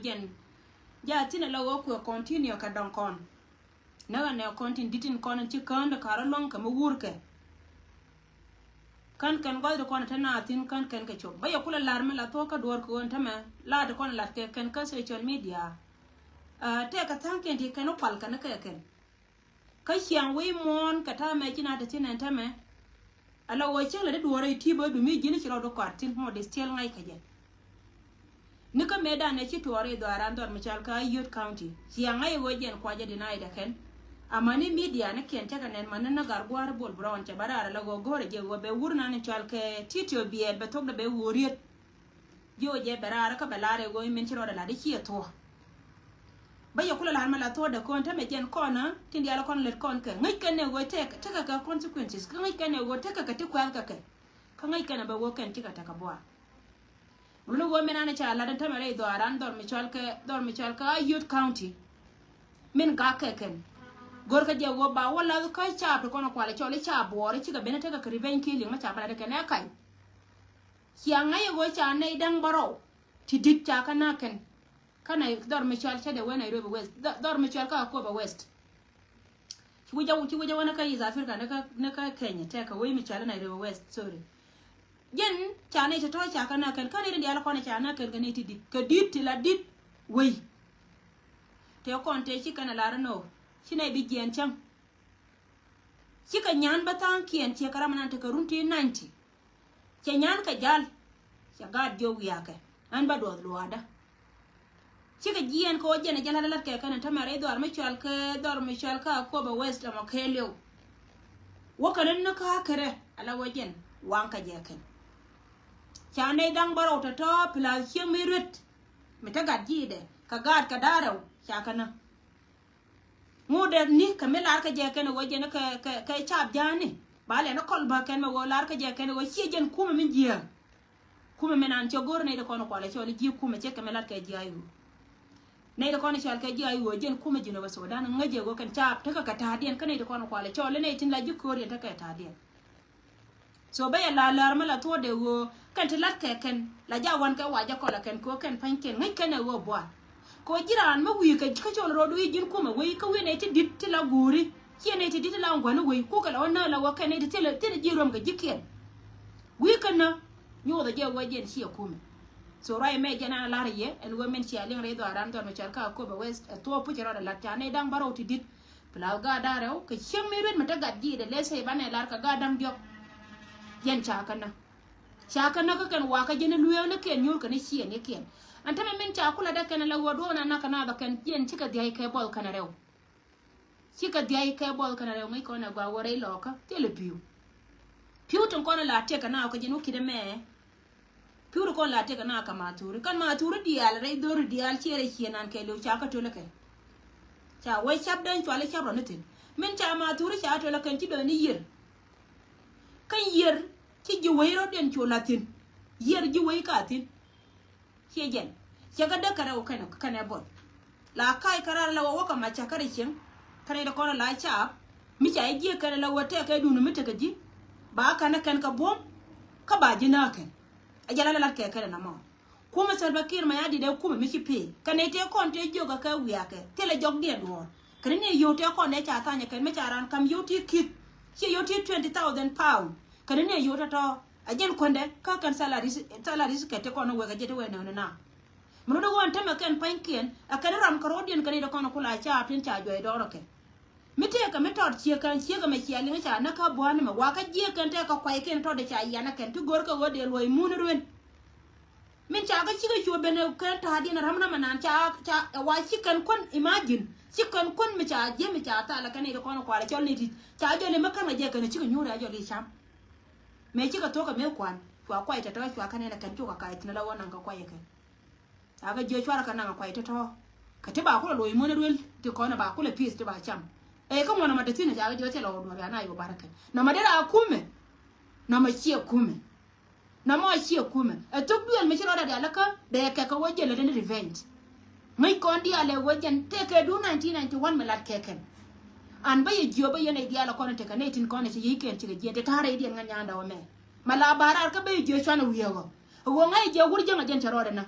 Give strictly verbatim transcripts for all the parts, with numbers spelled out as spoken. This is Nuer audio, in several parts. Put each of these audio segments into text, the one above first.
Jɛn ja thin ala wä kuɛ continue kɛ dɔŋ kɔn. Näk anɛ kɔn tin di̱t in kɔn in ci kään di ka̱r alɔ̱ŋ kɛ mi wurkɛ. Kän kɛn gɔ̱a̱th di kɔn in te naath thi̱n kän kɛn kɛ cop. Bä yɛ kulɛ la̱r mi la thuɔ̱k kä duɔ̱ɔ̱r kɛ ɣöö in tämɛ la̱r di kɔn in la̱t kɛ kɛn kä social media. Tɛk kɛ tha̱a̱ŋkiɛn ti kɛn wä kual kɛn kɛ kɛn. Kä ciaŋ wi̱i̱ muɔ̱ɔ̱n kɛ ta̱a̱ mɛ ci na te thi̱n ɛn tämɛ. Ala ɣöö cieŋ lɛ di duɔ̱ɔ̱r i̱ ti̱i̱ bä dumi ji̱n ci rɔɔdu kɔaar thi̱n mɔ di still ŋa̱c kɛ jɛ. Ni kä mëëdan ɛ ci tuɔɔr i̱ dhɔaaran dhɔr mi cɔal kä Ayod County. Ciaŋ ŋa̱c i̱ ɣöö jɛn kuacä denied ɛ kɛn. Amäni media ni kiɛn cä kɛ nɛn mäni ni gar gua̱a̱r Bol Brown cɛ bä raar ala ɣöö go̱o̱rɛ jɛ ɣöö bɛ wur nan in cɔal kɛ Titio Biɛɛl bɛ thok dɛ bɛ ɣöö riet. Ji̱ ɣöö jɛ bɛ raar kä bɛ laar i̱ ɣöö min ci rɔɔdɛ lat i̱ ciɛ thuɔ̱ɔ̱. Bä yɛ kulɛ la̱r mɛ la thuɔ̱ɔ̱dɛ kɔn tämɛ jɛn kɔn tin diaal kɔn lät kɔn kɛ ŋäc kɛn ɛ ɣöö tekɛ kɛ consequences kä ŋäc kɛn ɛ ɣöö tekɛ kɛ ti kuɛth kɛ kɛ. Kä ŋäc kɛn ɛ bɛ ɣöö kɛn cikɛ tekɛ buaar. Mun ni ɣöö min an ca lat in tämɛ rɛy dhɔaaran dhɔr mi cɔal kɛ dhɔr mi cɔal kɛ Ayod County. Min gak kɛ kɛn go̱r kä jɛ ɣöö ba wä lath kä caap ti kɔn kualɛ cɔl i̱ caap buɔɔr i̱ cikɛ ben i̱ tekɛ kɛ revenge killing mɛ ca bä lat ikɛn ɛ kac. Cia ŋa̱c i̱ ɣöö ca nɛy da̱ŋ bärɔw ti di̱t ca kä na̱k kɛn. Kä nɛy dhɔr mi cɔal cä dee wee Nairobi West dhɔr mi cɔal kä Akobo West. Ci wi̱c a ci wi̱c a wä ni kä East Africa ni kä ni kä Kenya tɛk kä wee mi cɔal i̱ Nairobi West, sorry. Jɛn ca nɛy ti tɔ̱ ca kä na̱k kɛn kä nɛy ti diaal kɔn ca na̱k kɛn kɛ nɛy ti di̱t kɛ di̱t ti la di̱t wei. Tëë kɔn tëë ci kɛn a lar inɔ ci nɛy bi jiɛɛn cäŋ. Cikɛ nyan bä tha̱a̱ŋkiɛn ciɛ kɛ ram nan tekɛ run ti ninety. Cɛ nyan kɛ jal cɛ gaat jiök wiakɛ ɛn bä duɔth luaadä. Cikɛ jiɛɛn kɛ wä jɛn ɛ jɛn lat lat kɛ kɛn ɛn tämɛ rɛy dhɔr mi cɔal kɛ dhɔr mi cɔal kä Akobo West ɛmɔ kɛɛliw. Wä kɛn ni kä kärɛ ala wä jɛn waŋ kɛ jɛ kɛn. Ca nɛy da̱ŋ bärɔw tɔ̱tɔ̱ pilath cieŋ mi ruet mi te gat ji̱i̱dɛ kɛ gaat kɛ da̱rɛw ca kɛ nä. Ŋut dee ni kɛ mi lar kä jɛ kɛn ɛ ɣöö jɛn kɛ kɛ kɛ caap ja̱a̱ni ba lɛn kɔl bä kɛn mɛ ɣöö lar kä jɛ kɛn ɛ ɣöö ciɛ jɛn kumɛ mi jiääk. Kumɛ mi nan cɛ go̱r nɛy ti kɔn kualɛ cɔl i̱ ji̱ kumɛ cɛ kɛ mi lar kɛ jiääk i̱ ɣöö nɛy ti kɔn cɔl kɛ jiääk i̱ ɣöö jɛn kumɛ ji̱n ɛ wä Sudan ŋäc jɛ ɣöö kɛn caap tekɛ kɛ ta̱a̱diɛn kä nɛy ti kɔn kualɛ cɔl i̱ nɛy tin la ji̱ kööriɛn tekɛ ta̱a̱diɛn. So bä yɛ la lär mi la thuɔ̱ɔ̱dɛ ɣöö kɛn ti la̱t kɛ kɛn la jaak wan kɛ wac jɛ kɔlɛ kɛn kɛ ɣöö kɛn pa̱ny kɛn ŋäc kɛn ɛ ɣöö buaar. Kɛ ɣöö ji̱ raan mi wi̱i̱ kɛ kä col ro̱o̱du i̱ ji̱n kumɛ wei kä wi̱i̱ nɛy ti di̱t ti la guuri ciɛ nɛy ti di̱t ti la ŋuani wei kukɛ la ɣöö nääl la ɣöö kɛn nɛy ti thilɛ thilɛ ji̱ ruɔ̱m kɛ ji̱kiɛn. Wi̱i̱ kɛn nä nyothɛ jɛ ɣöö jɛn ciɛ kumɛ. So ruac mɛ jɛn an la̱r yɛ ɛn ɣöö min cia liŋ rɛy dhɔaaran dhɔr mi cɔal kä Akobo West ɛ thuɔ̱ɔ̱p puc rɔɔdɛ la̱t ca nɛy da̱ŋ bärɔw ti di̱t. Pla gaat da̱ŋ rɛw kɛ cieŋ mi ruet mi te gat ji̱i̱dɛ lɛ sey banɛ lar kɛ gaat da̱ŋ diɔ̱k. Jɛn ca kä nä ca kä nä kä kɛn wakä jɛn i̱ lueeknikiɛn nyuurkɛ ni ciëënikiɛn. Ɛn tämɛ min ca kulɛ dee kɛn ala ɣöö duɔ̱ɔ̱n an nakä naath ɔ kɛn jɛn cikɛ dhia̱c kɛ buɔth kɛn rɛw. Cikɛ dhia̱c kɛ buɔth kɛn rɛw ŋäc kɔn ɛ gɔaa wä rɛy lɔɔkä thilɛ pi̱w. Pi̱w tin kɔn la tiɛk kɛ naath ɔ kɛ jɛn wä ki̱t ɛmɛ. Pi̱wri kɔn la tiɛk kɛ na kɛ mathuri kɛn mathuri diaal rɛy dho̱ri diaal ciɛ rɛy ciɛ nan kɛɛliw ca kä tölä kɛ. Ca wec cap den cuali cap rɔ ni thi̱n min ca mathuri ca tölä kɛn ci dɔ̱ni yier. Kä yier ci ji̱ wec rɔ̱diɛn cu la thi̱n. Yier ji̱ wec ka thi̱n. Ciɛ jɛn ciɛ kä däk kɛ rɛw kɛn kɛn ɛ bɔl. La kac kä rar la wä wä kɛ mac ca kä rɛy cieŋ. Kɛn rɛy kɔn la caap mi ca jiɛ kɛn la wä tɛk kɛ dun mi tekɛ ji̱. Ba kɛn kɛn kɛ buɔ̱m kä ba ji̱ nääk kɛn. Ɛ jɛ la la lat kɛ kɛn ɛ namɔ. Kumɛ Salva Kiir Mayardit ɛ kumɛ mi ci pee kɛ nɛy tëë kɔn tëë jiök ɛ kɛ wiakɛ thilɛ jɔkdiɛn duɔ̱ɔ̱r. Kɛn ni yio̱w tëë kɔn dee ca thanyɛ kɛn mi ca raan ka̱m yio̱w ti ki̱th. Ciɛ yio̱w ti twenty thousand pound kɛn ni yio̱w tɔ̱tɔ̱. Ɛ jɛn kuändɛ kä kɛn salaries, salaries kɛ tëë kɔn wek ɛ jɛ ti wee nööni na. Mi rot ɛ ɣöö ɛn tämɛ kɛn pa̱nykiɛn ɛ kɛn ram kɛ ro̱diɛn kɛn nɛy ti kɔn ku la caap tin ca juɔc dɔɔrä kɛ. Mi tëëkɛ mi tɔt ciek kɛn ciek ɛmɛ cia liŋ ca näk kä bua̱a̱n ɛmɛ wakä jiëëk kɛn tëëkɛ kuay kɛn tɔt ca yian ɛ kɛn ti go̱r kɛ ɣöö dee luɔ̱c mun ruën. Min ca kä cikɛ cuɔ ben ɛ kɛn ta̱a̱diɛn ram ram ɛnan ca ca ɛ wa ci kɛn kuän imagine ci kɛn kuän mi ca jiɛ mi ca thal ɛ kɛn i̱ ti kɔn kual ɛ cɔl ni tit ca jɔl imä kän kɛ jɛ kɛn ɛ cikɛ nyuur ɛ jɔl i̱ cam. Mëë cikɛ thuɔ̱k ɛ mëë kuan cua kuay tɛtɛ cua kɛn ɛn ɛ kɛn cukɛ kac thi̱n ɛ la wä naŋ kɛ kuay ɛ kɛn. Ca kɛ jiö cuarɛ kɛ naŋ a kuay tɔ̱tɔ̱. Kɛ ti ba kulɛ loc muɔ̱n ruel ti kɔn ba kulɛ pi̱i̱th ti ba cam. Ɛ kä ŋuɔ̱n nɔmɔ te thi̱n ca kɛ jiö thilɛ wä duɔ̱ɔ̱r ya na yɛ wä barɛ kɛ nɔmɔ derɛ a kumɛ. Nɔmɔ ciɛ kumɛ. Nɔmɔ ciɛ kumɛ ɛ thok duël mi ci rɔɔdɛ diaal kä dee kɛ kɛ wä jɛn lät ni revenge. Ŋäc kɔn diaal ɛ wä jɛn tëëkɛ duun nineteen ninety one mi lat kɛ kɛn. An bä yɛ jiö bä yɛn ɛ diaal kɔn tekɛ nɛy tin kɔn ɛ ci yi̱c kɛn cikɛ jiɛn ti ta̱a̱ rɛydiɛn ŋa nyaanda wä mɛ. Ma la ba raar kä bä yɛ jiö cuan ɛ wiee ɣɔ ɛ wä ŋa̱c ɛ jiö wur jäŋ ɛ jɛn cɛ rɔɔdɛ na.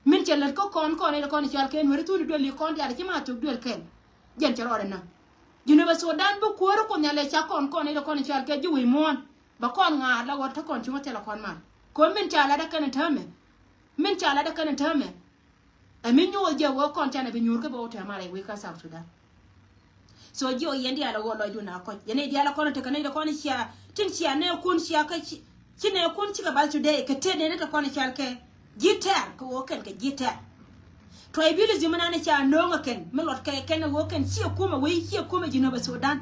Min cɛ lät kä kɔn kɔn i̱ kɔn i̱ cal kɛ nueri thuni duel i̱ kɔn diaal i̱ ci ma thok duel kɛl. Jɛn cɛ rɔɔdɛ näk. Junubä Sudan bi kuäär i̱ Kuoth Nhial i̱ ca kɔn kɔn i̱ kɔn i̱ cal kɛ ji̱ wi̱i̱ muɔ̱ɔ̱n. Bä kɔn ŋa̱a̱r la ɣɔt kä kɔn cuŋä thilɛ kɔn mal. Kɔn min ca lat ɛ kɛn in täämɛ. Min ca lat ɛ kɛn in täämɛ. Ɛ mi nyuɔth jɛ wee kɔn canɛ bi nyuur kä bɛ wä tɛm a rɛy wec kä South Sudan. So jiɔ yɛn diaal a ɣöö lɔcdun a kɔc yɛn i̱ diaal a kɔn tekɛ nɛy de kɔn cia tin cia nɛɛkun cia kä ci nɛɛkun cikɛ bath today kɛ tet nɛni te kɔn cal kɛ ji̱ tɛr kɛ ɣöö kɛn kɛ ji̱ tɛr. Tribalism mi nani ca nööŋ ɛ kɛn mi luɔt kɛ kɛn ɛ ɣöö kɛn ciɛ kumɛ wec ciɛ kumɛ Jinubä Sudan.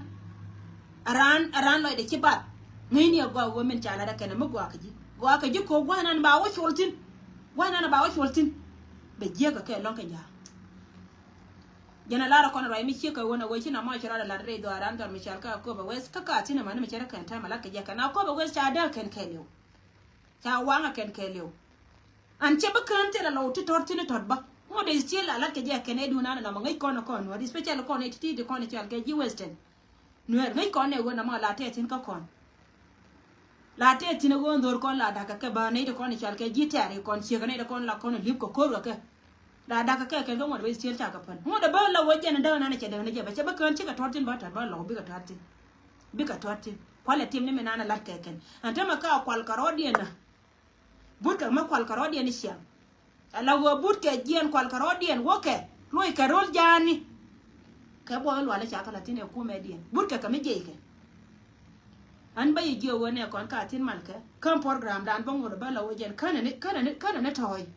A raan a raan lɔcdɛ ci bath ŋäcni a gɔaa ɣöö min ca lat ɛ kɛn ɛ mi gɔaa kɛ ji̱ gɔaa kɛ ji̱ ko̱o̱k gua̱thnan ba wä col thi̱n. Gua̱thnan ba wä col thi̱n. Bɛ jiäk ɛ kɛ lɔ̱ŋ kɛ ja̱a̱. Jɛn a lar a kɔn ruac mi ciek kɛ ɣöö na ɣöö ci na mɔ ci rɔɔdɛ lat rɛy dhɔaaran dhɔr mi cɔal kä Akobo West kä ka thi̱n ɛmani mi cɛ rɛ kɛn tɛm a lat kɛ jɛ kɛn Akobo West ca dääk kɛn kɛɛliw. Ca waŋ a kɛn kɛɛliw. An cɛ bi kään thilɛ lɔw ti tɔt thi̱n i̱ tɔt bä ŋot dee still a lat kɛ jɛ kɛn ɛ duun an nɔmɔ ŋäc kɔn ɛ kɔn nuɔ̱ɔ̱r especially kɔn ɛ ti̱ti̱ ti kɔn ɛ cɔal kɛ ji̱ Western. Nueer ŋäc kɔn ɛ ɣöö na mɔ la tɛth thi̱n kä kɔn. La tɛth thi̱n ɛ ɣöö dhor kɔn la da̱kä kɛ bä nɛy ti kɔn i̱ cɔal kɛ ji̱ tɛ̈r i̱ kɔn ciek nɛy ti kɔn la kɔn i̱ li̱p kɛ ko̱r wä kɛ. La da̱kä kɛ kɛn kä ŋuɔ̱t wec thiel cakɛ pän ŋuɔ̱t ɛ bä la wä jɛn däk nanɛ cɛ däk ni jɛ bä cɛ bä kään cikɛ tɔt thi̱n bä tɔt bä lɔk bikɛ tɔt thi̱n. Bikɛ tɔt thi̱n kualɛ tim ni mi nanɛ lat kɛ kɛn ɛn tämɛ ka kual kɛ rɔɔdiɛn na. But kɛ mä kual kɛ rɔɔdiɛn i̱ ciaŋ. Ala ɣöö but kɛ jiɛn kual kɛ rɔɔdiɛn wäkɛ luɔc kɛ ro̱l ja̱a̱ni. Kɛ buɔth in lual i̱ ca kɛ la̱th thi̱n ɛ kumɛdiɛn but kɛ kɛ mi jiɛckɛ. Ɣän bä yɛ jiök ɣöö nɛ kɔn ka thi̱n malkɛ käm programdan bä ŋot ɛ bä la wä jɛn känɛ ni känɛ ni känɛ ni tɔ̱ɔ̱c.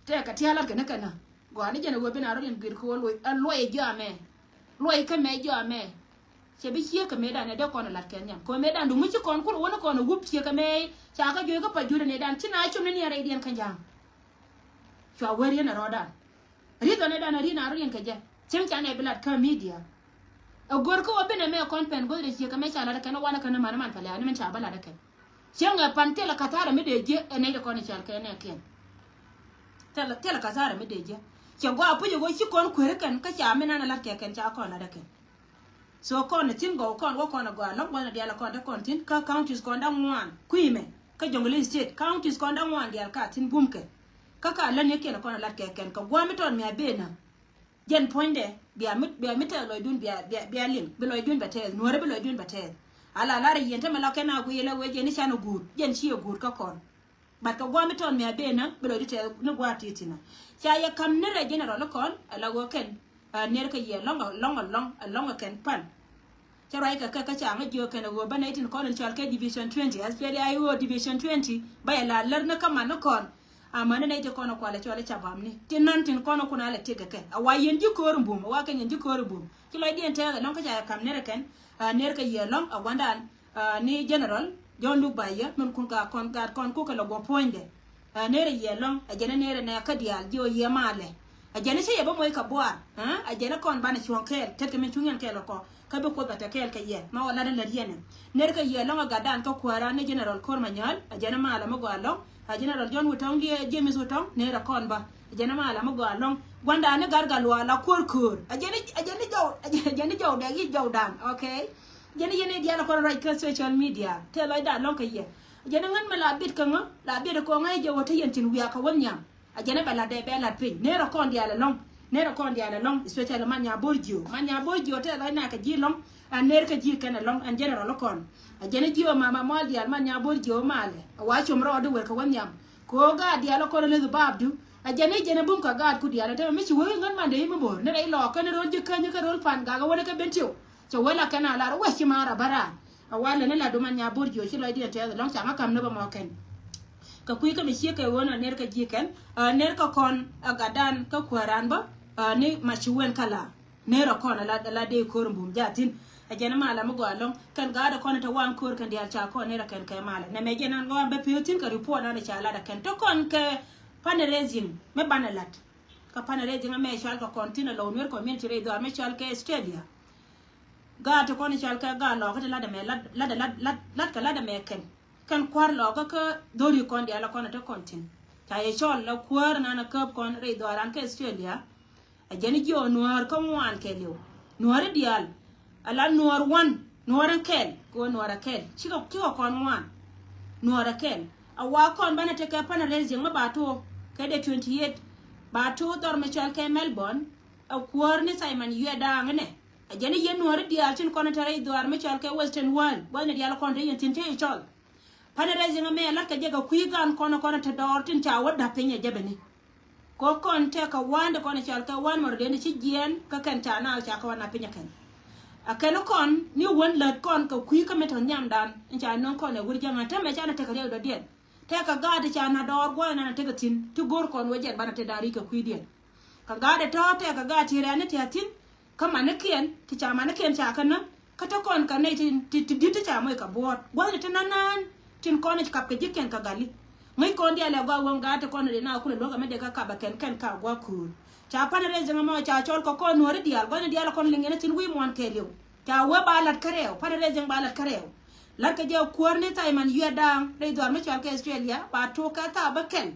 Tɛɛkɛ tia̱a̱ la̱tkɛ ni kɛn ɣä gɔaa ni jɛn ɛ ɣöö bi na rɔ̱diɛn gui̱r kɛ ɣöö luɔc ɛ luɔc ɛ jiɔ amɛ. Luɔc kä mɛ jiɔ amɛ. Cɛ bi ciek kɛ mëëdan ɛ dee kɔn ɛ lat kɛ nhiam kɛ mëëdan du ŋuci kɔn kulɛ wä ni kɔn ɛ wup ciek kɛ mëë ca kä juɔc kä pa jurɛ nëëdan ci na cum ni niɛn rɛydiɛn kä ja̱a̱ŋ. Cua wär yɛn ɛ rɔɔdan. Ri̱th ɔ nëëdan ɛ ri̱n a rɔ̱diɛn kɛ jɛ cieŋ ca nɛ bi lat kä midia. Ɛ gör kä wä bi nɛ mɛ kɔn pɛn guäth rɛ ciek kɛ mɛ ca lat ɛ kɛn ɛ wanɛ kɛn ɛ man ɛ man pɛlɛ ani min ca bä lat ɛ kɛn. Cieŋ ɛ pan thilɛ kathara mi dee jiɛ ɛ nɛy dɛ kɔn ɛ cɔal kɛ nɛ kiɛn. Thilɛ thilɛ kathara mi dee jiɛ. Cɛ gɔaa puc ɛ ɣöö ci kɔn kueri kɛn kä ca mi nan ɛ lat kɛ kɛn ca kɔn lat ɛ kɛn. So kɔn ɛ thi̱n gɔw kɔn wä kɔn ɛ gɔaa lɔ̱ŋ gua̱n ɛ diaal ɛ kɔn te kɔn thi̱n kä counties kɔn da̱ŋ ŋuan kui̱mɛ kä Jonglei State counties kɔn da̱ŋ ŋuan diaal ka thi̱n bumkɛ. Kä ka län yɛ kiɛn ɛ kɔn ɛ lat kɛ kɛn kɛ gua̱a̱m mi tɔt mi a ben ɛ. Jɛn puɔ̱nydɛ bia mi bia mi tɛth lɔcdun bia bia bia liŋ bi lɔcdun bɛ tɛth nuɔ̱rä bi lɔcdun bɛ tɛth. Ala lar ɛ yɛn te mɛ la kɛn a guiy la wee jɛn i̱ can ɛ guut jɛn ci ɛ guut kä kɔn. But kɛ gua̱a̱m mi tɔt mi a ben ɛ bi lɔcdu tɛth ni gua̱a̱r ti̱ti̱ nä. Ca yɛ ka̱m ni rɛ general kɔn ala ɣöö kɛn. Ner kɛ yɛ lɔŋ lɔŋ lɔŋ lɔŋ kɛn pan. Cä ruac kɛ kɛ kä ca ŋä jiök kɛn ɛ ɣöö bä nɛy tin kɔn in cɔal kɛ division twenty, especially a i̱ ɣöö division twenty bä yɛ la lär ni kä man ni kɔn. Amäni nɛy ti kɔn ɛ kualɛ cɔl i̱ cabam ni ti nan tin kɔn ɛ kun a lɛ tiek kɛ kɛ a wa yɛn ji̱ köör in bum a wa kɛn yɛn ji̱ köör in bum. Ci lɔcdiɛn tɛɛk ɛ lɔŋ kä ca yɛ ka̱m ner ɛ kɛn. Ner kɛ yɛ lɔŋ a gua̱ndan. Ni general John Luke Bayɛ min kun gaat kɔn gaat kɔn kukɛ lɛ guɔ puɔ̱nydɛ. Ner yɛ lɔŋ a jɛn ner nɛ kä diaal jiɔ yɛ malɛ. A jɛn cä yɛ bä moc kɛ buar a jɛn kɔn banɛ cuɔ̱ŋ kɛɛl tet kɛ min cuŋ yɛn kɛɛl kɛ kɔ. Kä bi kuoth bɛ tɛ kɛɛl kɛ yɛ ma wä lat in lät yɛn ɛ ner kɛ yɛ lɔŋ a gatdan kä kuääran ni general Kor Manyal a jɛn malɛ mi gɔaa lɔŋ. A general John Wutɔŋ diɛ James Wutɔŋ ner a kɔn bä. A jɛn malɛ mi gɔaa lɔŋ gua̱ndan ni gat gat luaal a kuäär köör a jɛn a jɛn jɔw a jɛn jɔw dɛ yic jɔwdan okay. Jɛn yɛn i̱ diaal kɔn ruac kä social media tëë lɔcda lɔ̱ŋ kɛ yɛ. Jɛn ŋän mɛ la bit kä ŋä la bit kɔŋ ŋä jɛ wä te yɛn tin wiak kɛ wä nhiam. A jɛn bɛ lat dee bɛ lat piny ner kɔn diaal ɛlɔ̱ŋ. Ner kɔn diaal ɛlɔ̱ŋ especially man nya bor jiö man nya bor jiö tëë lɔcna kɛ ji̱ lɔ̱ŋ. Ɛn ner kɛ ji̱ kɛn ɛlɔ̱ŋ ɛn general kɔn. A jɛn jiö mama mɔl diaal man nya bor jiö malɛ a wa com rɔɔd i̱ wer kɛ wä nhiam. Kɛ ɣöö gaat diaal kɔn leth baapdu. A jɛn i̱ jɛn bum kɛ gaat ku diaal ɛn te mi ci wee ŋän man dee i̱ mi bo̱o̱r ni rɛy lɔɔk kɛn ro̱l ji̱ käny kä ro̱l pan gak a wä ni kɛ ben tiw. Cɛ wee la kɛn a lar wee ci maar a bä raar. A wa lɛ ni la duman nya bor jiö ci lɔcdiɛn tɛth lɔŋ ca ŋä ka̱m ni bä mɔ kɛn. Kɛ kui̱ kä mi ciek kɛ ɣöö nɔ ner kɛ ji̱ kɛn ner kɛ kɔn a gatdan kä kuääran bä. Ni ma ci wen kä la ner a kɔn a la dee ko̱r in bum jathin. A jɛn malɛ mi gɔaa lɔŋ kɛn gaat a kɔn a te wan ko̱r kɛn diaal ca kɔn ner a kɛn kɛ malɛ nɛ mɛ jɛn an gɔaa bɛ pi̱w thin kɛ report an a ca lat a kɛn te kɔn kɛ fundraising mi banɛ lat. Kä fundraising amɛ cɔal kɛ kɔn thin a lɔw nuer community rɛy dhɔaar mi cɔal kɛ Australia. Gaat ti kɔn cɔal kɛ gaat lɔɔkä ti lat ɛmɛ lat lat lat lat kɛ lat ɛmɛ kɛn kɛn kua̱r lɔɔkä kä dhori kɔn diaal a kɔn a te kɔn thin. Ca yɛ cɔl la kuäär nan a käp kɔn rɛy dhɔaar an kɛ Australia. A jɛn jiɔ nuäär kä ŋuan kɛɛliw nuäär i̱ diaal. A la nuɔɔr wan nuɔɔr in kɛl kɛ ɣöö nuɔɔr a kɛl cikɛ cikɛ kɔn ŋuan. Nuɔɔr a kɛl a wa kɔn banɛ tekɛ fundraising mi ba tuɔɔk. kɛ dee twenty eight, ba tuur dhɔr mi cɔal kɛ Melbourne, ɛ kuäär ni Simon Yuɛ Daaŋ inɛ. Ɛ jɛn i̱ yɛn nuɔ̱ɔ̱ri diaal tin kɔn te rɛy dhɔaar mi cɔal kɛ Western World, gua̱thni diaal kɔn te yɛn thi̱n te i̱ cɔl. Fundraising ɛmɛ ɛ la̱t kɛ jɛ kɛ kui̱ gan kɔn kɔn te dɔɔr tin ca wä da̱p piny ɛ jɛ beni. Kɛ kɔn tɛkɛ wään ti kɔn cɔal kɛ wään mɔr dee ni ci jiɛɛn kä kɛn ca naath ca kɛ wä na piny ɛ kɛn. Ɛ kɛn kɔn ni wän lät kɔn kɛ kui̱ kä mi tɔ̱ nhiamdan in ca nöŋ kɔn ɛ wur jäŋä tämɛ ca ni tekɛ riɛk dɔ̱diɛn. Tɛkɛ gaat ti ca na dɔɔr gua̱a̱th nan tekɛ thi̱n ti go̱r kɔn wä jɛn banɛ te da̱ŋ ri̱c kɛ kui̱diɛn. Kɛ gaat ti tɔ̱ tɛkɛ gaat ti rɛɛni ti a thi̱n. Kä manikiɛn ti ca manikiɛn ca kɛ näk kä te kɔn kɛ nɛy ti, ti, ti di̱t ti ca moc kɛ buɔ̱ɔ̱t gua̱thni ti nänään tin kɔn i̱ kap kɛ ji̱kiɛn kɛ gali. Ŋäc kɔn diaal ɛ gɔaa wäŋ gaat ti kɔn ɛ dee na kulɛ luäk ɛmɛ dee kɛ kap ɛ kɛn kɛn ka gua̱a̱k köör. Ca fundraising ɛmɔ ca cɔl kɛ kɔn nuɔ̱ɔ̱ri diaal gua̱thni diaal ɛ kɔn liŋ yɛn ɛ thi̱n wi̱i̱ muɔ̱ɔ̱n kɛɛliw. Ca wee ba la̱t kärɛw, fundraising ba la̱t kärɛw. La̱t kɛ jɛ kuäär ni Simon Yuɛ Daaŋ rɛy dhɔaar mi cɔal kɛ Australia ba tuɔɔk kɛ thaap bä kɛl.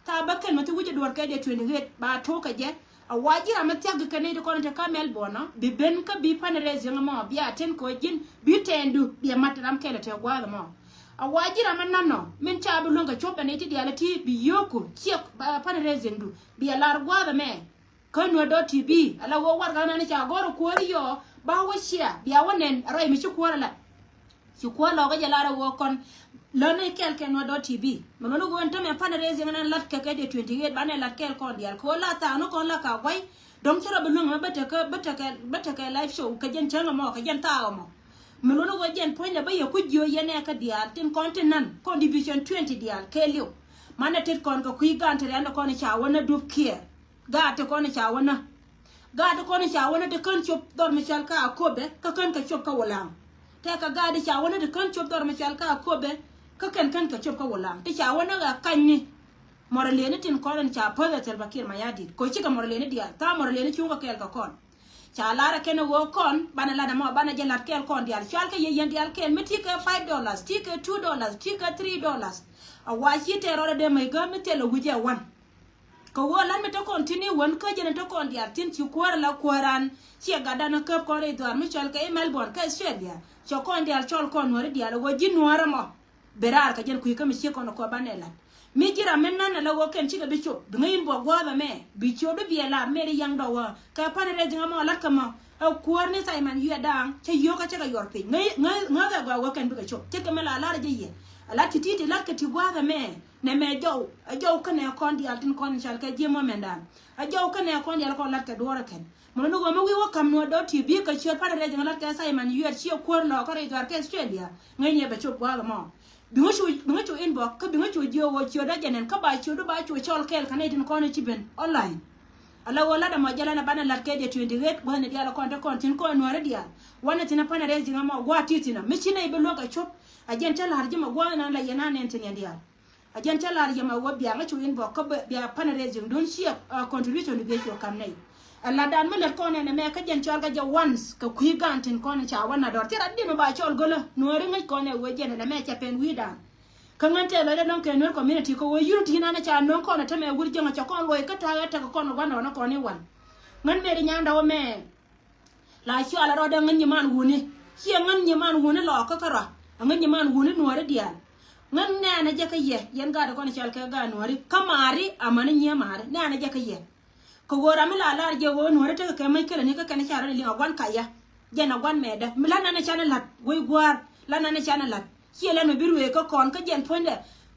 Thaap bä kɛl mi thi wi̱c ɛ duɔ̱ɔ̱r kɛ dee twenty eight ba tuɔɔk kɛ jɛ. A wa ji̱ ram mi thia̱k kɛ nɛy ti kɔn te kä Melbourne ɔ bi ben kä bi fundraising ɛmɔ bi a ten kɛ ɣöö ji̱n bi tɛɛndu bi ɛ mat ram kɛl ɛ te gua̱a̱th ɛmɔ. A wa ji̱ ram mi nɔnɔ min ca bi luäŋ kɛ cuɔp ɛ nɛy ti diaal ɛ ti bi yio̱o̱ku ciɛk fundraising du bi ɛ lar gua̱a̱th ɛmɛ. Kä nuɔ̱t dɔ̱ T V ala ɣöö warɛgak nan ca gɔ̱r ɛ kuäär i̱ yɔɔ ba wä cia bia wä nɛn ɛ rɔy mi ci kuäär ɛ lat. Ci kuäär lɔkä jɛ lar ɛ ɣöö kɔn lätni kɛl kɛ nuɔ̱t dɔ̱ T V. Mi luɔ̱n ɣöö ɛn tämɛ fundraising nan lat kɛ kɛ dee twenty eight banɛ lat kɛɛl kɔn diaal kɛ ɣöö la thaakni kɔn la ka guay. Dɔ̱ŋ ci rɔ bi luäŋ ɛmɛ bä tekɛ bä tekɛ bä tekɛ live show kɛ jɛn cäŋ ɛmɔ kɛ jɛn thaak ɛmɔ. Mi luɔ̱n ɣöö jɛn puɔ̱nydɛ bä yɛ ku jiö yɛn ɛ kä diaal tin kɔn tin nan kɔn division twenty diaal kɛɛliw. Manɛ tet kɔn kɛ kui̱ gan te riandɛ kɔn ca wä nä dup kiɛɛr. Gaat ti kɔn i̱ ca wä nä. Gaat ti kɔn i̱ ca wä nä ti kän cop dhɔr mi cɔal kä Akobo kä kän kɛ cop kä Wulaŋ. Tɛkɛ gaat ti ca wä nä ti kän cop dhɔr mi cɔal kä Akobo kä kɛn kän kɛ cop kä Wulaŋ. Ti ca wä nä ɣä kanyni. Mɔrɔ leni tin kɔn in ca päth ɛ Salva Kiir Mayardit. Ko cikɛ mɔrɔ leni diaal. Tha̱a̱ mɔrɔ leni cuŋ kɛ kɛɛl kɛ kɔn. Ca lar ɛ kɛn ɛ ɣöö kɔn banɛ lat ɛmɔ banɛ jɛ lat kɛɛl kɔn diaal. Cɔal kɛ yɛ yɛn diaal kɛɛl mi ti kɛ five dollars, ti kɛ two dollars, ti kɛ three dollars. A wa ci tɛɛr rɔɔdɛ dee mäc kä mi thil ɛ wi̱cɛ wan. Kɛ ɣöö lat mi te kɔn thi̱n i̱ wän kä jɛn te kɔn diaal thi̱n ci kuäär ala kuääran. Ciɛ gatdan ɛ käp kɔn rɛy dhuaar mi cɔl kɛ i̱ Melbourne kä Australia. Cɛ kɔn diaal cɔl kɔn nuääri diaal ɛ ɣöö ji̱ nuäär ɛmɔ. Bi raar kɛ jɛn kui̱ kä mi ciek kɔn ɛ kɔn banɛ lat. Mi ji̱ ram mi nan ala ɣöö kɛn cikɛ bi cop bi ŋäc in buɔk gua̱a̱th ɛmɛ bi ciötdu bi ɛ lar mɛri yaŋ dɔwä. Kɛ fundraising ɛmɔ lat kä mɔ ɛ kuäär ni Simon Yuɛ Daaŋ cä yio̱o̱k kä cä kɛ yuɔr piny ŋäc ŋäc ŋäth ɛ gɔaa ɣöö kɛn bikɛ cop ce̱tkɛ mi la lar ɛ jɛ yɛ. Ala ti ti̱i̱ ti lat kɛ ti gua̱a̱th ɛmɛ. Nɛmɛ jɔw ɛ jɔw känɛ kɔn diaal tin kɔn in cal kɛ ji̱ mɔ mɛndan. Ɛ jɔw känɛ kɔn diaal kɔn lat kɛ duɔ̱ɔ̱r ɛ kɛn. Mɔnɔ ni ɣöö mi wi̱i̱ wä ka̱m nuɔ̱ɔ̱r dɔ̱ ti bi kɛ ciöt pan rɛc in lat kɛ Simon Yuɛ ciɛ kuäär lɔ kä rɛy dhuaar kɛ Australia. Ŋäcni ɛ bɛ cop gua̱a̱th ɛmɔ. Bi ŋä cu bi ŋä cu inbox kä bi ŋä cu jiö ɣöö ciöt dɔ̱ jɛ nɛn kä ba ciöt du ba cu cɔl kɛɛl kɛ nɛy tin kɔn in ci ben online. Ala ɣöö lat ɛmɔ jɛ lan ɛ banɛ lat kɛ jɛ twenty eight gua̱thni diaal ɛ kɔn te kɔn thi̱n kɔn nuääri diaal. Wanɛ thi̱n ɛ pan rɛc in ɛmɔ gua̱a̱th ti thi̱n ɔ mi ci nɛy bi luäk ɛ cop. A jɛn cä la̱r ji̱ mɛ gua̱a̱th nan la yɛn a nɛn thi̱n yɛn diaal. A jɛn cä lar yɛ ma wä bia ŋä cu inbox kä bia fundraising dun ciɛ contribution du bia cu kam nɛy. Ɛ latdan mi lät kɔn ɛn ɛmɛ kä jɛn cɔal kä jɛ once kɛ kui̱ gan tin kɔn ca wä na dɔr thil rat din mi ba cɔl gölä nuääri ŋäc kɔn ɛ wee jɛn ɛn ɛmɛ cɛ pɛn wi̱i̱dan. Kä ŋän tɛth lɔcdä nɔŋ kɛ nuer community kä wee unity nan ca nöŋ kɔn ɛ tämɛ wur jäŋ cɛ kɔn luɔc kä ta̱a̱ ɛ tekɛ kɔn ɛ gua̱n rɔɔdä kɔn i̱ wan. Ŋän meri nyandä wä mɛ. La cɔal a rɔɔdɛ ŋän nyiman wuni. Ciɛ ŋän nyiman wuni lɔɔkä kärɔa. A ŋän nyiman wuni nuɔri diaal. Ŋän nɛɛnɛ jɛ kä yɛ. Yɛn gaat kɔn cɔal kɛ gaat nuɔri. Kä maari amäni nyiee maari. Nɛɛnɛ jɛ kä yɛ. Kɛ ɣöö ram mi la lar jɛ ɣöö nuɔri tekɛ kɛ mäc kälɛ ni kä kɛn ca rɔɔdɛ liŋ a guan kayä. Jɛn a guan mɛɛdä. Mi la nanɛ canɛ la̱t. Wec gua̱a̱r. La nanɛ canɛ la̱t. Ciɛ lɛn mɛ bi ruëë kä kɔn kä jɛn puɔ̱nydɛ.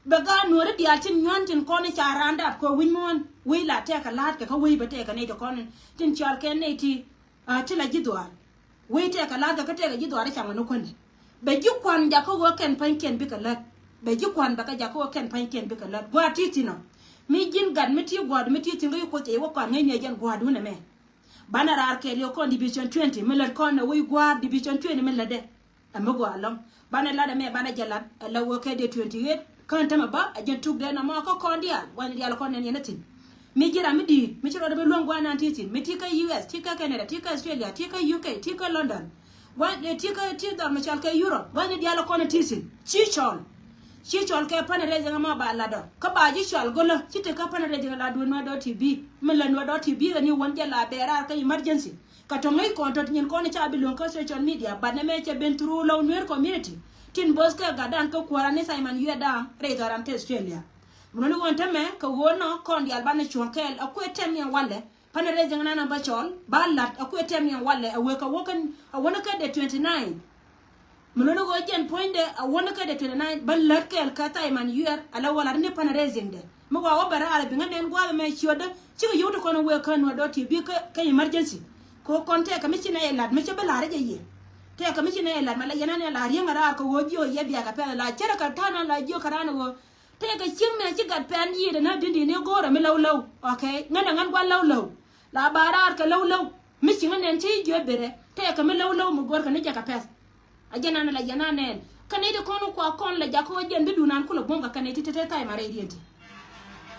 Bɛ gaat nuɔ̱ɔ̱ri diaal tin nyuan tin kɔn i̱ ca raan dap kɛ wi̱c muɔ̱ɔ̱n wec la tɛɛkɛ la̱a̱tkɛ kä wec bɛ tɛɛkɛ nɛy ti kɔn in tin cɔal kɛ nɛy ti. A ti la ji̱ dhuaar wec tɛɛkɛ la̱a̱tkɛ kä tɛɛkɛ ji̱ dhuaar i̱ ca ŋuan ni kuändɛ. Bɛ ji̱ kuan jakä ɣöö kɛn pa̱nykiɛn bikɛ lät. Bɛ ji̱ kuan bɛ kɛ jakä ɣöö kɛn pa̱nykiɛn bikɛ lät gua̱a̱r ti thi̱n ɔ. Mi ji̱n gat mi ti gua̱a̱r mi ti thi̱n kä yi kuoth cɛ yi wä kuan ŋäcni ɛ jɛn gua̱a̱r duundɛ mɛ. Banɛ raar kɛɛl yɛ kɔn division twenty mi lät kɔn ɛ wec gua̱a̱r division twenty mi lätdɛ. Ɛ mi gɔaa ɛlɔ̱ŋ banɛ lat ɛmɛ banɛ jɛ lat ɛ la wä kɛ dee twenty eight. Kään tämɛ bä ɛ jɛn tuk dee nɔmɔ kä kɔn diaal wanɛ diaal kɔn nɛn yɛn ɛ thi̱n. Mi ji̱ ram mi di̱i̱t mi ci rɔɔdɛ bi luäŋ gua̱a̱r nan ti thi̱n mi ti kä U S ti kä Canada ti kä Australia ti kä U K ti kä London. Gua̱a̱r dee ti kä ti dhɔr mi cɔal kɛ Europe gua̱a̱r ni diaal kɔn ɛ ti thi̱n ci cɔl. Ci cɔl kɛ fundraising ɛmɔ ba lat ɔ kä ba ji̱ cɔal go̱lä ci te kä fundraising la duun nuɔ̱t dɔ̱ ti bi mi la nuɔ̱t dɔ̱ ti bi ɛ ni wän jɛ la bɛɛr raar kä emergency. Kä tɔ̱ ŋäc kɔn tɔ̱ nyin kɔn ca bi luäŋ kä social media but nɛmɛ cɛ ben through Lou Nuer community. Tin bo̱th kɛ gatdan kä kuäär an ni Simon Yuɛ Daaŋ rɛy dhɔran kä Australia. Mun ni ɣöö tämɛ kɛ ɣöö nɔ kɔn diaal banɛ cuɔ̱ŋ kɛɛl a kuɛ tɛm yɛn walɛ. Fundraising nan a bä cɔl ba lat a kuɛ tɛm yɛn walɛ a wek a wä kɛn a wä ni kä dee twenty nine. Mi luni ɣöö jɛn puɔ̱nydɛ a wä ni kä dee twenty nine bä lät kɛɛl kä Thaiman Yuɛɛr a la wä lat ni fundraising dɛ. Mi wa wä bɛ raar a biŋä nɛn gua̱a̱th ɛmɛ ciötdä cikɛ yio̱w ti kɔn wëë kä Nuäär dot T V kä, kä emergency. Kɛ ɣöö kɔn tɛɛkɛ mi ci nɛy ɛ lat mi cä bi la̱r jɛ yiëë. Tɛɛkɛ mi ci nɛy ɛ lat ma la yɛn an ɛ la riäŋ a raar kɛ ɣöö jiö yɛ biakä pɛth la cärɛ kɛ ta̱a̱ nan la jiö kɛ raan ɣöö tëëkɛ cieŋ mi a ci gat pɛn yiëëdɛ na di̱n di̱n i̱ go̱o̱rɛ mi lɛw lɛw. Ok, ŋän ɛ ŋän gua̱n lɛw lɛw. La ba raar kɛ lɛw lɛw mi ci ŋän nɛn ci jiö berɛ tëëkɛ mi lɛw lɛw mi go̱o̱rkɛ ni jɛ kɛ pɛth. A jɛn an la jɛn an nɛn kä nɛy ti kɔn kua kɔn la jakä wä jɛn bi dunan kulɛ buɔ̱ŋ kɛ kɛ nɛy ti te te tha̱a̱c ma rɛy riɛn ti.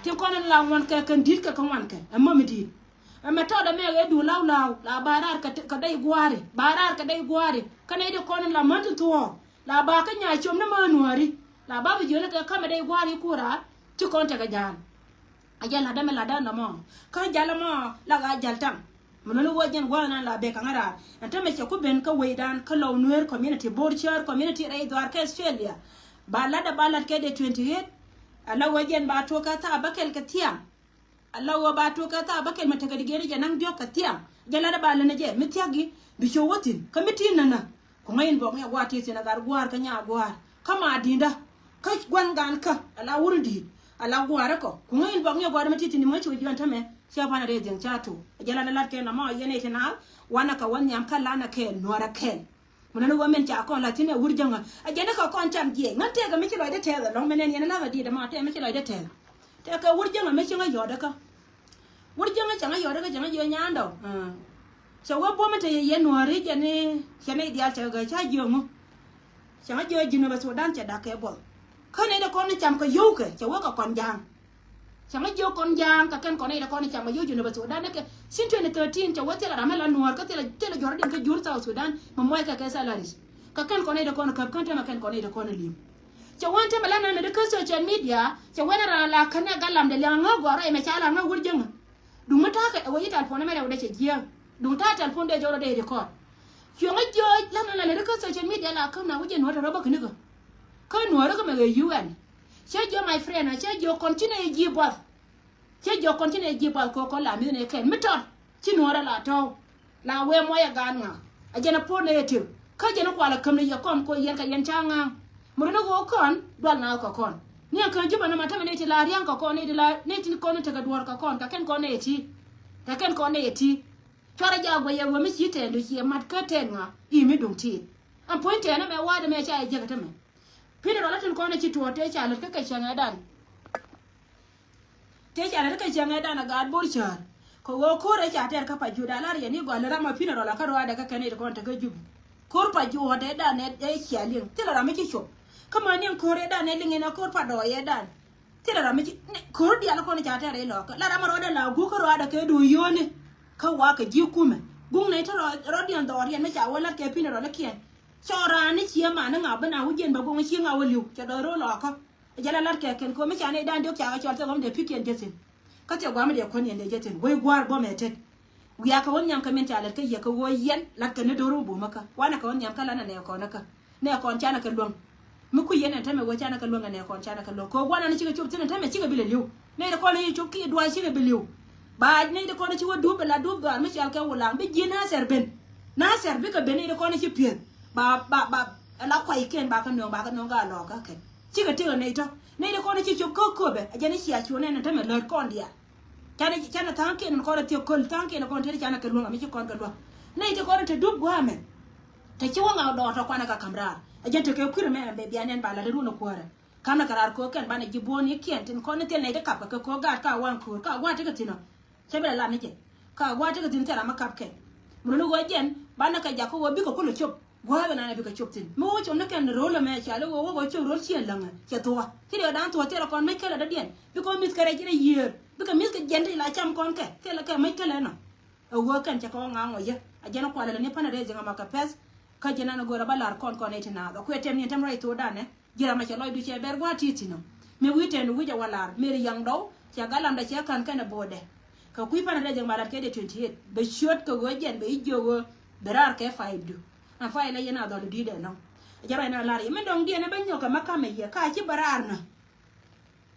Tin kɔn la ŋuan kɛ kɛn di̱t kɛ kɛ ŋuan kɛ ɛ mami di̱t. Ɛmɛ tɔɔdɛ mɛ ɣɛ duun law law la ba raar kɛ dɛy gua̱a̱ri ba raar kɛ dɛy gua̱a̱ri kä nɛy ti kɔn la män ti thuɔ̱ɔ̱. La ba kä nya com ni mä nuääri la ba bi jiöni kɛ kamɛ dee gua̱a̱r i̱ kuraa ti kɔn tekɛ ja̱a̱n. A jal la̱t dämɛ la̱t dämɛ mɔ kä jal mɔ la ɣaa jal taŋ. Mi luni wä jɛn gua̱a̱r nan la bek kaŋä raar ɛn tämɛ cɛ ku ben kä wecdan kä Lɔw Nuer community, Bor Church community rɛy dhuaar kä Australia. Ba la̱t dä ba la̱t kɛ dee twenty eight. A la wä jɛn ba tuɔk kä thaap bäkɛl kɛ thiaŋ. A la ɣöö ba tuɔk kɛ thaap bäkɛl mi tekɛ di geri jɛ naŋ diɔ̱k kɛ thiaŋ. Jɛ lat ba länä jɛ mi thia̱k gi bi cio̱w wä thi̱n kä mi ti̱i̱n nänä. Ku ŋäc in bɔk ŋiɛ gua̱a̱r ti̱i̱ thi̱n a gat gua̱a̱r kä nya gua̱a̱r kä ma di̱i̱ndä. Kä gua̱n gan kä a la wur in di̱i̱t a la gua̱a̱r kä ku ŋäc in bɔk ŋiɛ gua̱a̱r mi ti̱i̱ thi̱n mi ŋäc ci wä jiɔn tämɛ. Cia banɛ rɛy dhiɛŋ ca tuɔk a jɛ lat lat kɛ nɔmɔ yɛn i̱ ti naath wanɛ kɛ wä nhiam kä lanɛ kɛɛl nuɔrɛ kɛɛl. Mun ni wä min ca kɔn la thin ɛ wur jäŋä. A jɛn ni kɛ kɔn cam jiɛc ŋän tëëkɛ mi ci lɔcdä tɛth ɛlɔ̱ŋ mi nɛn yɛn ni lath a diet ɛmɔ tëë mi ci lɔcdä tɛth. Tëëkɛ wur jäŋä mi cieŋä yɔɔdä kä. Wur jäŋä cäŋä yɔɔdä kä cäŋä jiɛ nyandɔ. Cɛ wä buɔ̱m in te yɛ yɛn nuääri jɛ ni cɛ ni diaal cɛ gɛ ca jiɛ ŋu. Cäŋä jiɛ ji̱n wä bɛ Sudan cɛ dak kɛ buɔth. Kä ni dee kɔn ni cam kɛ yio̱w kɛ cɛ wä kɛ kɔn ja̱a̱ŋ. Cäŋä jiök kɔn ja̱a̱ŋ kɛ kɛn kɔn nɛy ti kɔn cam kɛ yio̱w Jinubä Sudan ni kɛ sin twenty thirteen cɛ wä thilɛ ram mi la nuɔ̱ɔ̱r kä thilɛ thilɛ juɔ̱r diɛn kä jur South Sudan mi muɔc kɛ kɛ salaries. Kɛ kɛn kɔn nɛy ti kɔn käp kän tɛmɛ kɛn kɔn nɛy ti kɔn li̱em. Cɛ wä ɛn tɛmɛ la nɛn mi di kä social media cɛ wä ɛn raan la kän ɛ gat lamdɛ liaŋ ŋä gɔ̱a̱r rɔy mɛ ca la ŋä wur jäŋä. Duŋ mi ta̱a̱ kɛ ɛ wä yi telephone ɛmɛ rɛw dee cɛ jiääk. Duŋ ta̱a̱ telephone dee jɔw rɔ dee record. Cuɔ̱ŋä jiök la nɛn la lɛ di kä social media la kä na wä jɛ nuɔ̱ɔ̱r tɛ rɔ bä känikä. Kä nuɔ̱ɔ̱r kä mɛ ɣöö U N. Cä jiök my friend cä jiök kɔn ci nɛ ji̱ buath. Cä jiök kɔn ci nɛ ji̱ buath kɛ kɔn la mi̱th nɛ kɛn mi tɔt ci nuɔ̱ɔ̱rɛ la tɔ̱w. La wee muɔyɛ gaat ŋa a jɛn a puɔ̱t nɛ yɛ tëk kä jɛn a kual a käm ni yɛ kɔm kɛ yɛn kɛ yɛn ca ŋa̱a̱ŋ. Mi ri ni ɣöö kɔn dual na kɛ kɔn ni a kään ji̱ bä ni ma tämɛ nɛ ti la ria̱ŋ kɛ kɔn nɛ ti la nɛ ti kɔn ni tekɛ duɔ̱ɔ̱r kɛ kɔn kɛ kɛn kɔn nɛ yɛ ti. Kɛ kɛn kɔn nɛ yɛ ti. Cuarɛ jaak guɛc yɛ ɣöö mi ci tɛɛn du ci yɛ mat kä tɛɛn ŋa i̱ mi duŋ tiit. Ɛn puɔ̱ny tɛɛn ɛmɛ wa̱a̱dɛ mɛ ca yɛ jiäk ɛ tämɛ. Pi̱n rɔl a tin kɔn ɛ ci tuɔɔk tëë ca lät kä kɛ cäŋɛ dan. Tëë ca lät kä cäŋɛ dan a gaat Bor Cäär. Kɛ ɣöö ko̱r ɛ ca tɛr kä pa juut a lar yɛn i̱ gɔal ram a pi̱n rɔl a kä rɔaadɛ kä kɛn i̱ ti kɔn te kä jup. Ko̱r pa juut ɛ dan ɛ cia liŋ thilɛ ram mi ci cop. Kä mäni ɛn ko̱r ɛ dan ɛ liŋ in a ko̱r pa dɔɔy ɛ dan. Thilɛ ram mi ci ko̱r diaal kɔn ca tɛr i̱ lɔɔkä la ram a rɔɔdɛ la guuk kä rɔɔdɛ kɛ duun yio̱o̱ni. Kä wakä ji̱ kumɛ guŋ nɛy te rɔɔdiɛn dhɔɔriɛn mi ca wä lat kɛ pi̱n rɔɔdɛ kiɛn. Cɔɔr raan ni cië man ni ŋa̱ bi na wä jiɛn bɛ guŋ ci ŋa̱ wä li̱w cɛ dɔɔr ro̱o̱ lɔɔkä. Jɛ la lat kɛ kɛn ko̱ mi ca nɛy dan diɔk ca kɛ cɔl thil ɣɔm dee pi̱kiɛn jɛ thi̱n. Kä thil gua̱a̱m dee kuäniɛn dee jɛ thi̱n wec gua̱a̱r buɔmɛ tet. Wiaa kɛ wä nhiam kɛ min ca lät kä yɛ kɛ ɣöö yɛn lat kɛ ni do̱r wä bo̱o̱mä kä wanɛ kɛ wä nhiam kä lanɛ nɛ kɔnä kä. Nɛ kɔn canɛ kɛ luäŋ. Mi kui̱ yɛn ɛn tämɛ wee canɛ kɛ luäŋ ɛ nɛ kɔn canɛ kɛ luäŋ kɛ guanan cikɛ cop thin ɛn tämɛ cikɛ bi lɛ li̱w. Nɛy ti kɔn i̱ cop ki duay cikɛ bi li̱w. Ba nɛy ti kɔn ci wä dup bi la dup dhɔaar mi cial kɛ wulaŋ bi ji̱ Nathɛr ben. Nathɛr bikɛ ben nɛy ti kɔn ci pieth. Ba ba ba la kuay kɛn ba kɛ nööŋ ba kɛ nööŋ ka lɔɔkä kɛn. Cikɛ tekɛ nɛy tɔ nɛy ti kɔn ci cop kä köpɛ ɛ jɛn i̱ cia cuɔ̱n ɛn ɛn tämɛ lät kɔn diaal. Canɛ canɛ tha̱a̱ŋ kiɛn kɔn ɛ thiek köl tha̱a̱ŋ kiɛn kɔn tëë canɛ kɛ luäŋ ami ci kɔn kɛ luäŋ. Nɛy ti kɔn te dup gua̱a̱mɛ. Te ci wä ŋaw dɔɔr tɔ kuanɛ ka ka̱m raar. Ɛ jɛn tekɛ kui̱r ɛmɛ ɛn bɛ bian ɛn ba la̱t ɛ ruun ɛ kuäärɛ. Ka̱mɛ kɛ raar köök kɛn banɛ ji̱ buɔ̱ɔ̱n ni kiɛn tin kɔn ni thil nɛy ti kap kɛ kɛ köök gaat ka waŋ köör ka gua̱a̱t tekɛ thi̱n ɔ. Cɛ bi la lat ni jɛ ka gua̱a̱t tekɛ thi̱n thil ram mi kap kɛn. Mun ni ɣöö jɛn banɛ kɛ jak kä ɣöö bikɛ kulɛ cop. Gua̱a̱th ɛn anɛ bikɛ cop thi̱n mi wä cop ni kɛn ro̱l ɛmɛ ca li ɣöö wä ɣöö cop ro̱l ciɛ läŋɛ cɛ thuɔ̱k. Ci riɛk da̱a̱n thuɔ̱k thilɛ kɔn mec kälɛ dɔ̱diɛn bikɛ wä mi̱th kɛ rɛc ci rɛc yiëër bikɛ mi̱th kɛ jiɛn ti la cam kɔn kɛ thilɛ kɛ mec kälɛ nɔ. Ɛ ɣöö kɛn cɛ kɛ wä ŋa̱a̱ŋ wä yɛ a jɛn kualɛ lɛ ni pa̱n rɛy dhiŋ ɛmɔ kɛ pɛth. Kä jɛn ɛn ɛ go̱o̱rɛ bä lar kɔn kɔn nɛy ti naath ɛ kuɛ tɛm ni ɛn tɛm rɛy thokdan ɛ. Ji̱ ram a cɛ lɔcdu cɛ bɛr gua̱a̱th ti̱i̱ thi̱n ɔ. Mëë wi̱i̱ tɛn wi̱c ɛ wä lar mëë ri yaŋ dɔw cɛ gat lamdɛ cɛ ka̱n kɛn ɛ bo̱o̱dɛ. Kɛ kui̱ pa̱n rɛy dhiŋ ba lar kɛ dee twenty eight bɛ ciöt kɛ ɣöö jɛn bɛ i̱ jiök ɣöö bɛ raar kɛ five du. Ɛn five lɛ yɛn a dhɔl i̱ di̱i̱t ɛnɔ. Ɛ jɛ ruac na lar yɛ min dɔ̱ŋ diɛn ɛ bä nyɔk kɛ ma ka̱mɛ yɛ ka ci bɛ raar ŋä.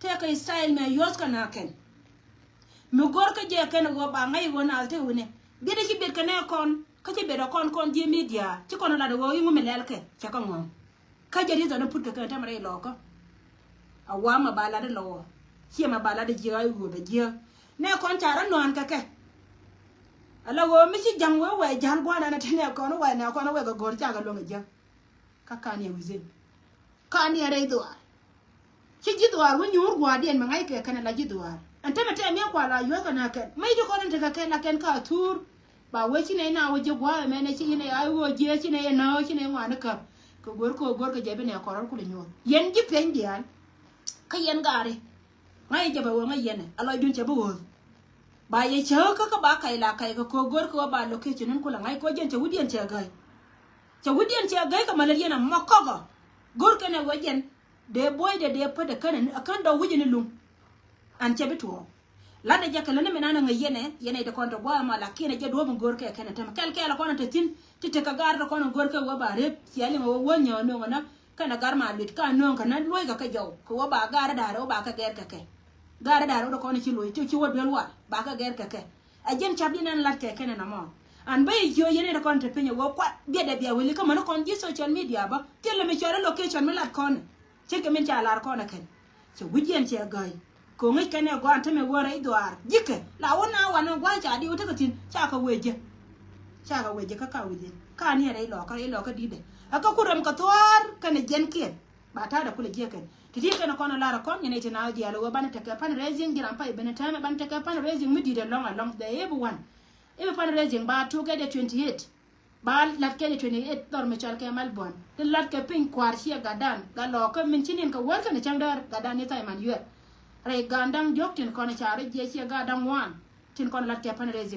Tëëkɛ style mɛ yuɔth kɛ na kɛn. Mi go̱r kä jɛ kɛn ɣöö ba ŋa̱c ɣöö naath te wi̱nɛ biɛt ci biɛt kɛ nɛ kɔn kä ci biɛt ɛ kɔn kɔn ji̱ media ci kɔn lat ɣöö iŋu mi lɛl kɛ cɛ kä ŋɔ̱ɔ̱ŋ. Kä jɛ ri dhɔn put kɛ kɛn tɛmɛ rɛy lɔɔkä. A wa ma ba lat lɔɔ ciɛ ma ba lat jiɛ a iwuɔ bɛ jiɛ nɛ kɔn ca rɔ nɔan kɛ kɛ. Ala ɣöö mi ci ja̱ŋ wee wee ja̱l gua̱a̱n ɛn ɛ te nɛ kɔn wee nɛ kɔn wee kɛ go̱r cakɛ luäŋ ɛ jiɛ. Kä kan yɛ within kan yɛ rɛy dhuaar. Ci ji̱ dhuaar wä nyuur gua̱a̱rdiɛn mi ŋa̱ckɛ kɛn ala ji̱ dhuaar. Ɛn tämɛ tɛm yɛ kual a yuɔ̱thkɛ na kɛn. Mec ti kɔn in tekɛ kɛn la kɛn ka thuur. Ba wee ci nɛy na wä ji̱ gua̱a̱r ɛmɛn ci nɛy a wä jiɛ ci nɛy nä ci nɛy ŋuan ni käp. Kɛ go̱r kɛ go̱r kɛ jɛ bi nɛ kɔrɔr kul nyuɔ̱th yɛn ji̱ peny diaal. Kä yɛn gaari ŋa̱c jɛ bɛ wä ŋa̱c yɛn ɛ a lɔcdun cɛ bi ɣööth. Ba yɛ cäk kä kä ba kac la kac kɛ kɛ go̱r kɛ wä ba location in kul a ŋa̱c kɛ wä jɛn cɛ wi̱diɛn cɛ gäy. Cɛ wi̱diɛn cɛ gäy kɛ malät yɛn a mɔk kɔkɔ. Go̱r kɛn ɛ wä jɛn. Dee buɔydɛ dee pätdɛ kän ɛ kän dɔw wi̱c ni luŋ. An cɛ bi tuɔɔk. Latdɛ jɛ kɛ läni mi nan ɛ ŋäc yɛnɛ yɛnɛ itɛ kɔn tɛ gua̱a̱th ma lakin ɛ jɛ duɔ̱ɔ̱p in go̱o̱r kɛ kɛn ɛ tämɛ kɛl kɛɛl ɛ kɔn ɛ te thi̱n. Ti tekɛ gar tɛ kɔn in go̱o̱r kɛ wä ba rep ciɛl iŋɛ wä wä nyɛ ɔ no̱o̱ŋ ɛ nä kɛn ɛ gar ma lui̱t ka no̱o̱ŋ kɛ nä luɔ̱c kɛ kɛ jɔw kɛ wä ba gar ɛ da̱a̱r ɛ wä ba kɛ gɛr kɛ kɛ. Gar ɛ da̱a̱r ɛ wä tɛ kɔn in ci luɔ̱c ti ci wä duel war ba kɛ gɛr kɛ kɛ. Ɛ jɛn cap di nɛn lat kɛ kɛn ɛ nɔmɔ. An bä yɛ jiö yɛn in kɔn te piny ɛ wä kuat biɛt ɛ bia weli kä män kɔn ji̱ social media bä thilɛ mi cɔl ɛ location mi lat kɔn. Ce̱tkɛ min ca lar kɔn ɛ kɛn. Cɛ wi̱c yɛn cɛ gäy. Kɛ ŋi̱c kɛn ɛ gɔaa an tämɛ wä rɛy dhuaar ji̱kɛ la wä na wanɛ gua̱a̱c ca di wä tekɛ thi̱n ca kɛ wee jɛ. Ca kɛ wee jɛ kä ka wi̱c yɛn ka ni ɛ rɛy lɔɔkä rɛy lɔɔkä di̱tdɛ. Ɛ kä ku rɛm kɛ thuaar kɛn ɛ jɛn kiɛn. Ba ta̱a̱dɛ kulɛ jiɛkɛn ti ti kɛn kɔn lar kɔn nyɛ nɛy ti na jial wä banɛ tekɛ fundraising ji̱ ram pay benɛ tɛmɛ banɛ tekɛ fundraising mi di̱t ɛlɔŋ ɛlɔŋ the everyone. Ibi fundraising ba tuk kɛ dɛ twenty eight. Ba lat kɛ dɛ twenty eight dhɔr mi cɔl kɛ Melbourne ti lat kɛ piny kua̱r ciɛ gatdan gat lɔɔkä min ci nin kɛ wär kɛn cäŋ däär gatdan ni thai man yuɛr. Rɛy gatdan diɔ̱k tin kɔn ca rɔ jiɛ ciɛ gatdan ŋuan tin kɔn lat kɛ fundraising.